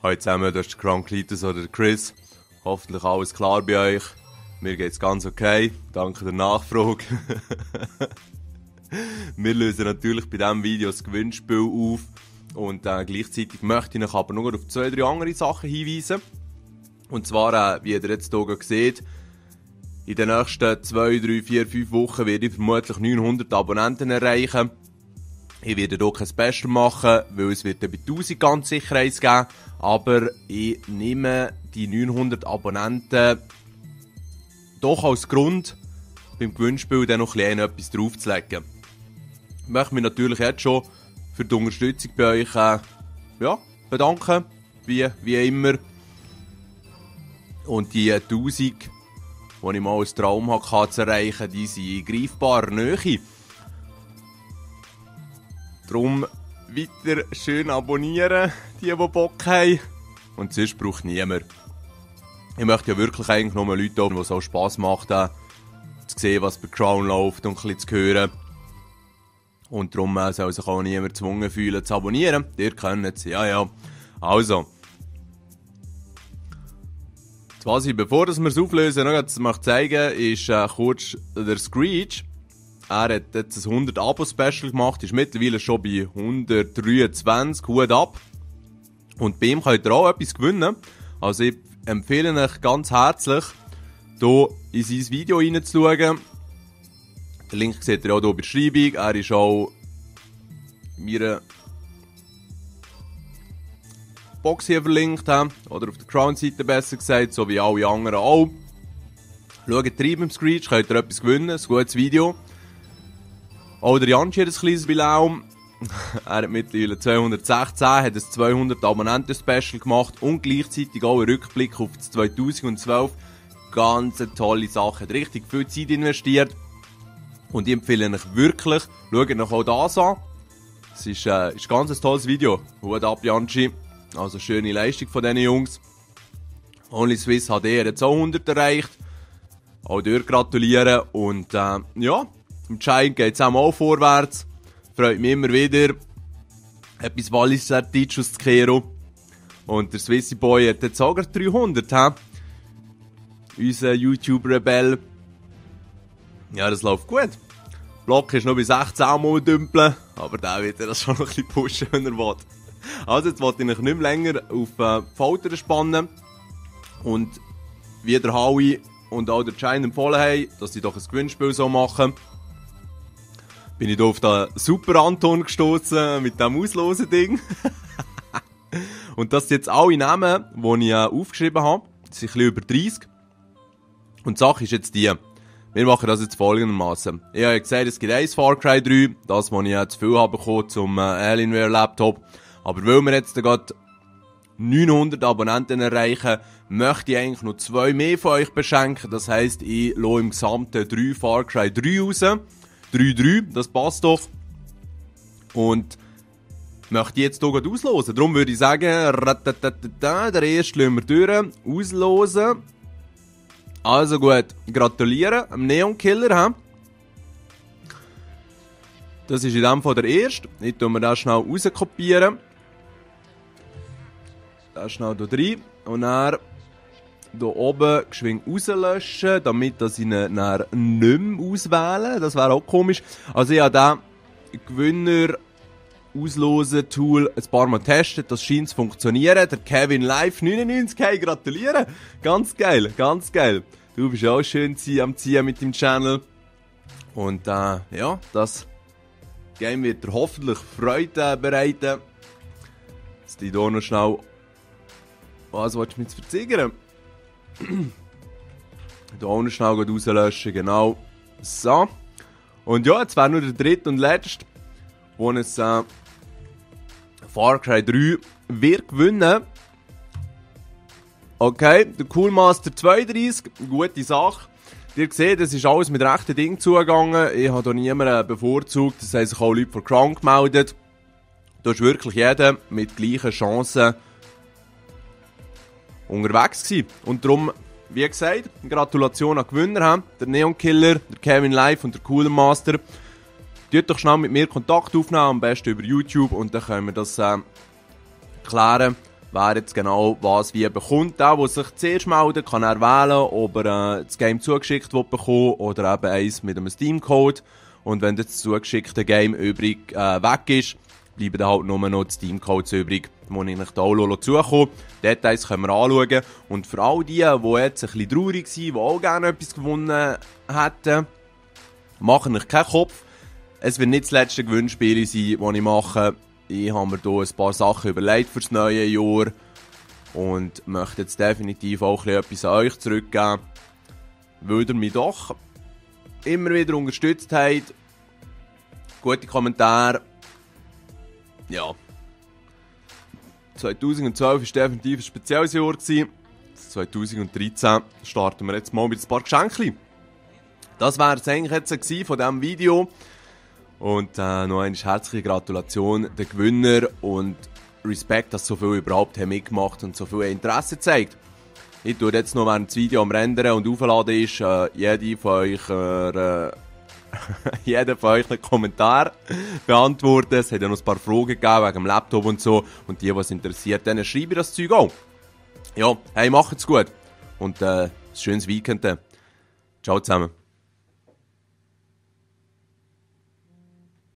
Hallo zusammen, das ist der Kranklitis oder der Chris. Hoffentlich alles klar bei euch. Mir geht's ganz okay. Danke der Nachfrage. Wir lösen natürlich bei diesem Video das Gewinnspiel auf. Und gleichzeitig möchte ich euch aber nur auf 2-3 andere Sachen hinweisen. Und zwar, wie ihr jetzt hier seht, in den nächsten 2, 3, 4, 5 Wochen werde ich vermutlich 900 Abonnenten erreichen. Ich werde hier kein Special machen, weil es wird bei 1000 ganz sicher eins geben. Aber ich nehme die 900 Abonnenten doch als Grund, beim Gewinnspiel dann noch ein etwas draufzulegen. Ich möchte mich natürlich jetzt schon für die Unterstützung bei euch bedanken, wie immer. Und die 1000, die ich mal als Traum hatte zu erreichen, die sind in greifbarer Nähe. Darum weiter schön abonnieren, die Bock haben. Und sonst braucht niemand. Ich möchte ja wirklich eigentlich nur Leute haben, die es auch Spass macht, zu sehen, was bei Crown läuft und ein bisschen zu hören. Und darum soll sich auch niemand gezwungen fühlen zu abonnieren. Ihr könnt es, ja. Also. Jetzt, was ich, bevor wir es auflösen, noch zeigen möchte, ist kurz der Screech. Er hat jetzt ein 100 Abo-Special gemacht, ist mittlerweile schon bei 123, Hut ab. Und bei ihm könnt ihr auch etwas gewinnen. Also ich empfehle euch ganz herzlich, hier in sein Video reinzuschauen. Den Link seht ihr auch hier in der Beschreibung. Er ist auch in meiner Box hier verlinkt, oder auf der Crown-Seite besser gesagt, so wie alle anderen auch. Schaut rein im Screech, könnt ihr etwas gewinnen, ein gutes Video. Auch der Janci hat ein kleines Bilaum. Er hat mittlerweile 216, hat ein 200 Abonnenten-Special gemacht und gleichzeitig auch einen Rückblick auf das 2012. Ganz tolle Sache, hat richtig viel Zeit investiert. Und ich empfehle euch wirklich, schaut euch auch das an. Es ist ein ganz tolles Video. Hut ab, Janci. Also schöne Leistung von diesen Jungs. Only Swiss HD hat jetzt auch 100 erreicht. Auch dort gratulieren. Und im Giant geht es auch vorwärts. Freut mich immer wieder. Etwas Walliser Deutsch aus Kero. Und der Swissy Boy hat jetzt sogar 300. Unser YouTube-Rebell. Ja, das läuft gut. Block ist noch bei 16 Mal dümpeln. Aber der wird das schon noch ein bisschen pushen, wenn er will. Also jetzt wollte ich mich nicht mehr länger auf die Folter spannen. Und wie der Howie und auch der Giant empfohlen haben, dass sie doch ein Gewinnspiel so machen, bin ich hier auf den Super Anton gestoßen mit dem Auslosen-Ding. Und das sind jetzt alle Namen, die ich aufgeschrieben habe. Das sind ein bisschen über 30. Und die Sache ist jetzt die. Wir machen das jetzt folgendermaßen. Ich habe gesagt, es gibt eins Far Cry 3, das, was ich zu viel habe bekommen zum Alienware Laptop. Aber weil wir jetzt gerade 900 Abonnenten erreichen, möchte ich eigentlich noch 2 mehr von euch beschenken. Das heisst, ich lasse im Gesamten 3 Far Cry 3 raus. 3-3, das passt doch. Und möchte ich jetzt hier gerade auslosen. Darum würde ich sagen, der erste lassen wir durch. Auslosen. Also gut, gratulieren am Neon Killer. Das ist in dem Fall der erste. Jetzt tun wir das schnell rauskopieren. Das schnell hier rein. Und dann hier oben geschwind rauslöschen, damit ich ihn dann nicht mehr auswählen. Das wäre auch komisch. Also ich habe den Gewinner auslosen Tool ein paar Mal getestet. Das scheint zu funktionieren. Der Kevin Live 99, hey, gratulieren. Ganz geil, ganz geil. Du bist auch schön am Ziehen mit dem Channel. Und das Game wird dir hoffentlich Freude bereiten. Jetzt hier noch schnell. Was willst du mir jetzt verziggern? Hier auch noch schnell rauslöschen, genau. So. Und ja, jetzt wäre nur der dritte und letzte, wo es Far Cry 3 wird gewinnen. Okay, der Coolmaster 32, gute Sache. Ihr seht, es ist alles mit rechten Dingen zugegangen. Ich habe hier niemanden bevorzugt, das haben sich auch Leute von Crown gemeldet. Da ist wirklich jeder mit gleichen Chancen unterwegs gewesen. Und darum, wie gesagt, Gratulation an Gewinner, der Neon Killer, der Kevin Live und der Cooler Master. Tut doch schnell mit mir Kontakt aufnehmen, am besten über YouTube, und dann können wir das klären, wer jetzt genau was wie bekommt. Der sich zuerst meldet, kann er wählen, ob er das Game zugeschickt will bekommen oder eben eins mit einem Steam-Code. Und wenn das zugeschickte Game übrig weg ist, bleiben dann halt nur noch die Steam-Codes übrig, die ich euch da zukommen. Details können wir anschauen. Und für all die jetzt ein bisschen traurig sind, die auch gerne etwas gewonnen hätten, machen euch keinen Kopf. Es wird nicht das letzte Gewinnspiel sein, das ich mache. Ich habe mir hier ein paar Sachen überlegt für das neue Jahr und möchte jetzt definitiv auch etwas an euch zurückgeben, weil ihr mich doch immer wieder unterstützt habt. Gute Kommentare. Ja. 2012 war definitiv ein spezielles Jahr. 2013 starten wir jetzt mal mit ein paar Geschenken. Das wäre es eigentlich jetzt von diesem Video. Und noch eine herzliche Gratulation den Gewinner und Respekt, dass so viele überhaupt mitgemacht und so viel Interesse zeigt. Ich tue jetzt noch, während das Video am Rendern und aufladen ist, jeden von euch einen Kommentar beantworten. Es hat ja noch ein paar Fragen gegeben wegen dem Laptop und so. Und die, was interessiert, dann schreibe ich das Zeug auch. Ja, hey, macht's gut. Und ein schönes Weekend. Ciao zusammen.